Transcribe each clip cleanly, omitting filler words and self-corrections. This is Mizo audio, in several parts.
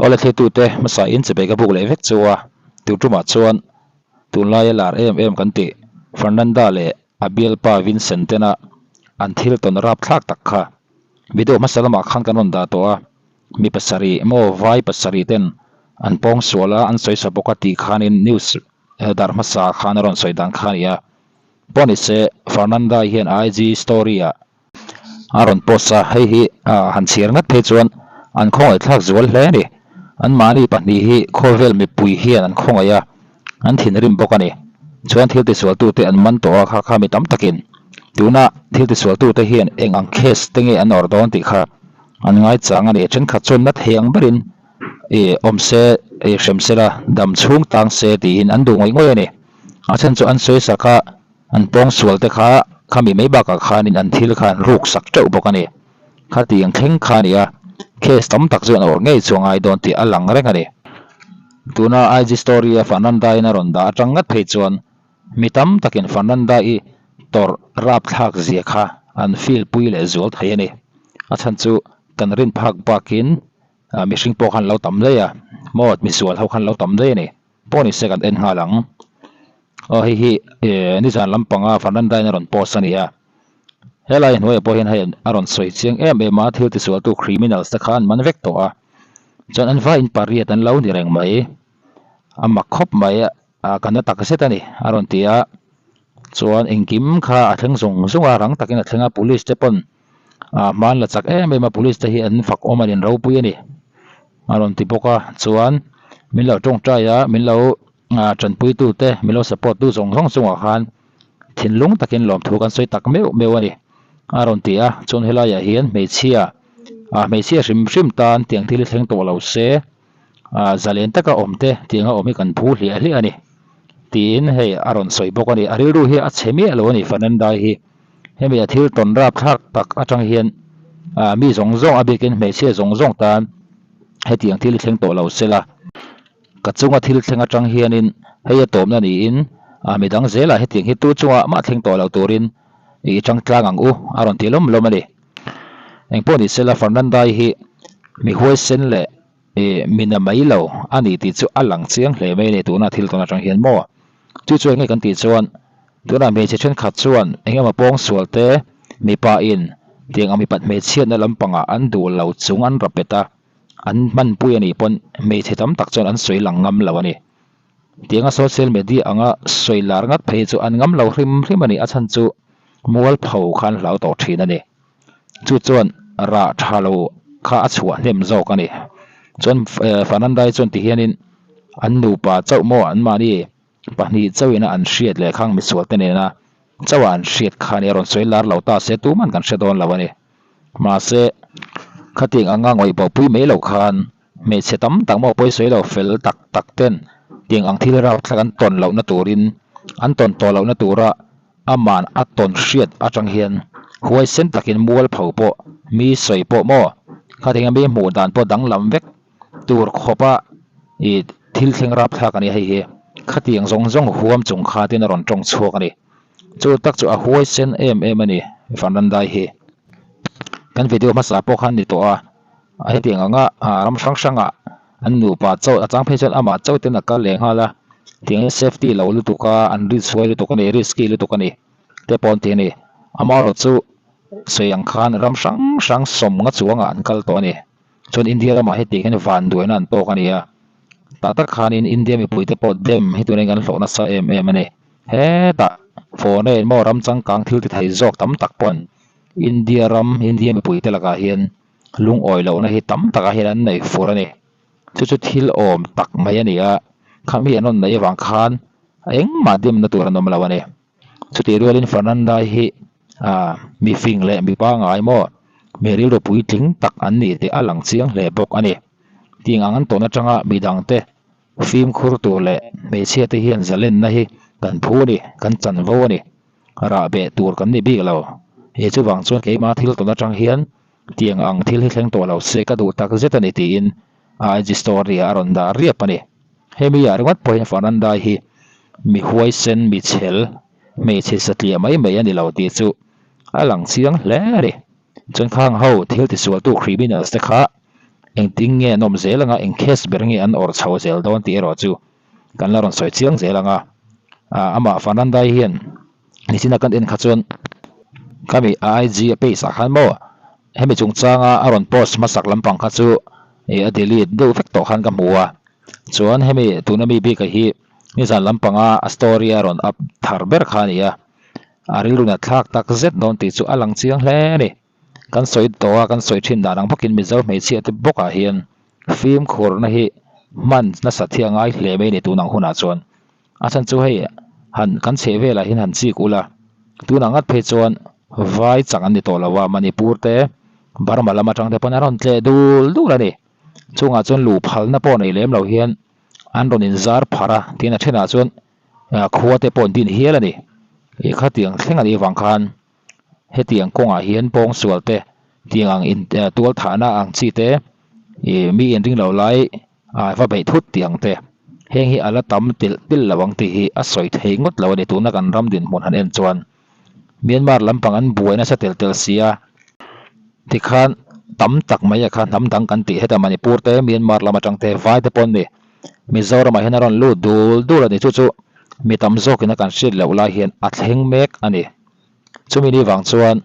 Awle thleitute hmasa in chebei ka buk leh vek chu a, tu tumah chuan tunlaia lar em em kan tih Fernanda leh a bialpa Vincent tena an thil tawn rapthlak tak kha video hmasa lamah khan kan rawn dah tawh a, mi pasarih maw vai pasarih ten an pawng sual a an sawi sa bawk a tih khanin news darh hmasa khan a rawn sawi dan kha a ni a. Pawh ni se Fernanda hian IG story ah A rawn post a, hei hi han chhiar ngat phei chuan an khawngaihthlak zual hle a ni. Anmahni pahnih hi khawvel mipui hian an khawngaih a, an thinrim bawk a ni. Chuan thil tisualtute an man tawh a, kha kha mi tam takin tuna thil tisualtute hian eng ang case te nge an awrh dawn tih kha an ngaichang a ni. Thenkhat chuan na thei ang berin i awm se, i hrem se la, dam chhung tang se tiin an duh ngawih ngawih a ni. A chhan chu an sawisak a. An pawngsual te kha khami mai bakah khanin an thil kha an ruk sak teuh bawk a ni. Khatiang thleng kha a ni a, case tam tak chu an awrh ngei chu a ngai dawn tih a lang reng a ni. Tuna IG story a Fernanda-in a rawn dah atang ngat phei chuan mi tam takin Fernanda-i tawrh rapthlak zia kha an feel pui leh zual thei a ni. A chhan chu kan rin phak bakin mihring pawh khan lo tam daih a, maw misual ho khan lo tam daih a ni. Pawh ni se kan en nghal ang. Aw hei hi nizan lampanga Fernanda in a rawn post a ni a. Helai hnuaiah pawh hian hei a rawn sawi chiang em em a, thil tisualtu criminals te kha an man vek tawh a. Chuan an vaiin pariat an lo ni reng mai. A mak khawp mai a, ka na tak zet a ni a rawn ti a. Chuan engkim kha a thleng zung zung a, rang takin a thleng a, police te pawn hma an la chak em em a, police te hi an fak awm a ni, an ropui a ni a rawn ti bawk a. Chuan min lo tawngtai a, min lo Tanpuitu te min lo support tu zawng zawng chungah khan thinlung takin lawmthu kan sawi tak meuh meuh a ni a rawn ti a, chuan helaiah hian hmeichhia ah hmeichhia hrim hrim tan tiang thil hi thleng tawh lo se ah zalen taka awm te tianga awm hi kan phu hliah hliah a ni tiin hei a rawn sawi bawk a ni, a rilru hi a chhe miah lo a ni Fernandai hi hemi a thil tawn rapthlak tak atang hian ah mi zawng zawng a bikin hmeichhia zawng zawng tan hetiang thil hi thleng tawh lo se la. Ka chunga thil thleng atang hianin hei a tawmna niin a midang zelah hetiang hi tu chunga mah thleng tawh lo turin i tang tlang ang u a rawn ti lawm lawm a ni. Engpawh ni sela Fernandai hi mi huaisen leh i mina mai lo a ni tih chu a lang chiang hle mai a ni tuna thil tawn atang hian maw? Chu chu enge kan tih chuan tunah hmeichhe thenkhat chuan engemaw pawngsual te mipa in tiang ang mipat hmeichhiatna lampangah an duh lo chung an rapet a. An hmanpui a nih pawn hmeichhe tam tak chuan an sawi lang ngam lo a ni. Tianga social media anga sawi lar ngat phei chu an ngam lo hrim hrim a ni, a chhan chu mualpho kha an hlau tawh thin a ni. Chu chuan rah tha lo kha a chhuah hnem zawk a ni. Chuan Fernandai chuan ti hianin an nupa chauh maw anmahni pahnih chauhina an hriat leh khang misualte nena chauha an hriat kha a ni, a rawn sawi lar lo ta se tuman kan hre dawn lo a ni. Mahse, khatiang anga ngawih bopui mai loh khan hmeichhe tam tak maw pawisawi lo fel tak tak ten tiang ang thil rauhthlak an tawn lohna turin an tawn tawh lohna tura aman a tawn hriat atang hian huaisen takin mualpho pawh mi sawi pawh maw khatiang mi hmuh dan pawh danglam vek tur khawpa ih thil thleng rapthlak a ni hei hi khatiang zawng zawng huam chung khatin a rawn tawng chhuak a ni. Chu tak chu a huaisen em em a ni Fernandai hi. Kan video hmasa pawh khan ni tawh a, hetiang anga ram hrang hrangah an nupa chauh a chang phei chuan amah chauh ten a kal leh nghal a, tiang hian safety lo lutuk a, an risk huai lutuk a ni, risky lutuk a ni te pawh an ti a ni. Amaherawhchu chu sawi ang khan ram hrang hrang sawm nga chuangah an kal tawh a ni. Chuan India ramah hetiang hian vanduaina an tawk a ni a, tah tak khanin India mipuite pawh dem hi tunah hian kan hlawh nasa em em a ni. Hetah foreign maw ram changkang thil ti thei zawk tam tak pawn India ram, India mipuite lakah hian lungawi lohna hi tam takah hian an nei fur a ni. Chu chu thil awm tak mai a ni a, khami an rawn neih avang khan engmah dimna tur an awm lo a ni. Chutih rualin Fernanda hi mi fing leh mi pangngai maw, mi rilru puitling tak an ni tih a lang chiang hle bawk a ni. Tiang ang an tawn atanga midangte fimkhur tur leh hmeichhia te hian zalenna hi kan phu a ni, kan chanvo a ni. Rah beh tur kan ni bik lo. He chuvang chuan keimah thil tawn atang hian tiang ang thil hi thleng tawh lo se ka duh tak zet a ni tiin IG story ah a rawn dah riap a ni. Hemi ah ringawt pawhin Fernandai hi mi huaisen, mi chhel, hmeichhe satliah mai mai a ni lo tih chu a lang chiang hle a ni. Chuan khang ho thil tisualtu criminals te kha. Engtin nge an awm zel anga, eng case ber nge an awrh chho zel dawn tih erawh chu kan la rawn sawi chiang zel ang a. Amah Fernandai hian nichina kan en kha chuan khami a IG a page ah khan maw hemi chungchanga a rawn post hmasak lampang kha chu ih a delete deuh vek tawh khan ka hmu a. Chuan hemi tuna mi bika hi nizan lampanga a story a rawn up thar ber kha a ni a, a rilru nat thlak tak zet dawn tih chu a lang chiang hle a ni. Kan sawi tawh a, kan sawi thin dan ang bawkin Mizo hmeichhia te bawkah hian fimkhurna hi hman nasat hi a ngai hle mai a ni tun ang hunah chuan. A chhan chu hei han kan chheh velah hian han chik ula, tunah ngat phei chuan vai chak an ni tawh lo a, Manipur te, Burma lam atang te pawn an rawn tleh dul dul a ni. Chungah chuan luh phalna pawh nei lem lo hian an rawn inzar pharh a, tin a thenah chuan khua te pawh an din hial a ni. Ih khatiang thleng a nih avang khan Hetiang kawngah hian pawngsual te, tiang ang in tual thahna ang chi te, ih mi inring lo lai ah va beih thut tih ang te, heng hi a la tam telh telh lo ang tih hi a sawi thei ngawt lo a ni tuna kan ram dinhmun han en chuan. Myanmar lampang an buai nasa telh telh si a, tikhan tam tak mai a kha hnam dang kan tih heta Manipur te, Myanmar lam atang te, vai te pawh an ni. Mizoramah hian a rawn lut dul dul a ni. Chu chu mi tam zawkin a kan hriat loh lai hian a thleng mek a ni. Chumi ni vang chuan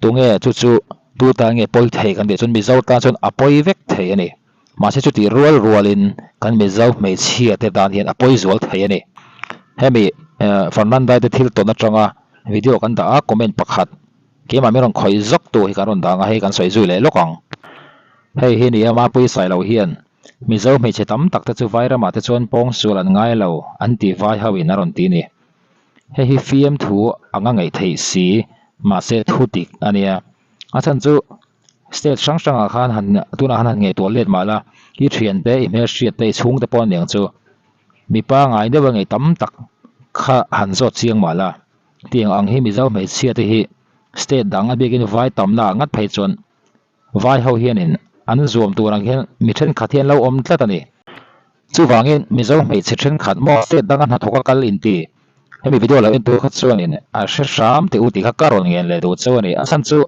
tunge chu chu tu tan nge pawi thei kan tih chuan Mizo tan chuan a pawi vek thei a ni. Mahse chutih rual rualin kan Mizo hmeichhia te tan hian a pawi zual thei a ni. Hemi Fernandai te thil tawn atanga video kan dah a comment pakhat keimah min rawn khawih zawk tu hi kan rawn dah ang a hei kan sawi zui leh lawk ang. Hei hi ni a Mapui Sailo hian Mizo hmeichhe tam tak te chu vai ramah te chuan pawngsual an ngai lo an ti vai ho in a rawn ti ni. Hei hi fiam thu anga ngaih theih si mahse thu dik a nia. A chhan chu state hrang hrangah khan han tunah khan han ngaihtuah let mah la i thian te i hmelhriat te i chhung te pawh aniang chu mipa ngai deuh a ngaih tam tak kha han zawt chiang mah la tiang ang hi Mizo hmeichhia te hi state dang a biakin vai tamna ah ngat phei chuan Vai ho hianin an zuam tur ang hian mi thenkhat hi an lo awm tlat a ni. Chuvangin Mizo hmeichhe thenkhat maw state danga hnathawk a kal inti hemi video lo en tur kha chuanin a hre hram teh u tih kha ka rawn ngen leh duh cheu a ni. A chhan chu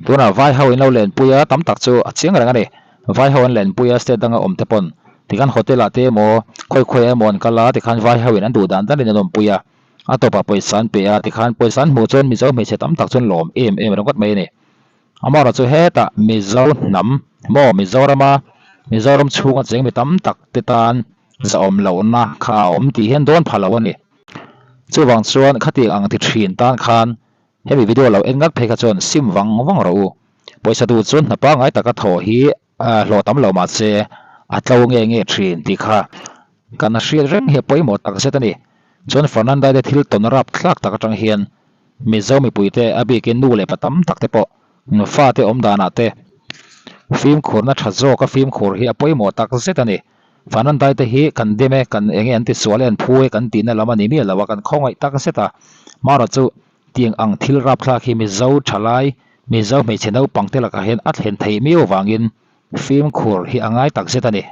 tunah vai ho in lo lenpui a tam tak chu a chiang reng a ni. Vai ho an lenpui a state danga awm te pawn tikhan hotel ah te emaw khawi khawi ah emaw an kal a tikhan vai ho in an duh dan danin an awmpui a a tawpah pawisa an pe a tikhan pawisa an hmuh chuan Mizo hmeichhe tam tak chuan lawm em em ringawt mai a ni. Amaherawh chu hetah Mizo hnam maw Mizorama Mizoram chhunga cheng mi tam tak te tan zahawm lohna kha a awm tih hian dawn pha lo a ni. Chuvang chuan khatiang ang ti thin tan khan hemi video lo en ngat phei kha chuan sim vang vang rawh u. Pawisa duh chuan hna pangngai taka thaw hi hlawh tam lo mahse a tlo nge nge thin tih kha kan hriat reng hi a pawimawh tak zet a ni. Chuan Fernandai te thil tawn rap thlak tak atang hian Mizo mipuite a bikin nu leh pa tam tak te pawh fate awm danah te fimkhurna tha zawka fimkhur hi a pawimawh tak zet a ni. Fernandai te hi kan dem e, kan enge an tisual e, an phu e kan tihna lam a ni miah lo a, kan khawngaih tak zet a. Marawh chu tiang ang thil rapthlak hi Mizo thalai, Mizo hmeichhe naupang te lakah hian a thlen theih miau avangin fimkhur hi a ngai tak zet a ni.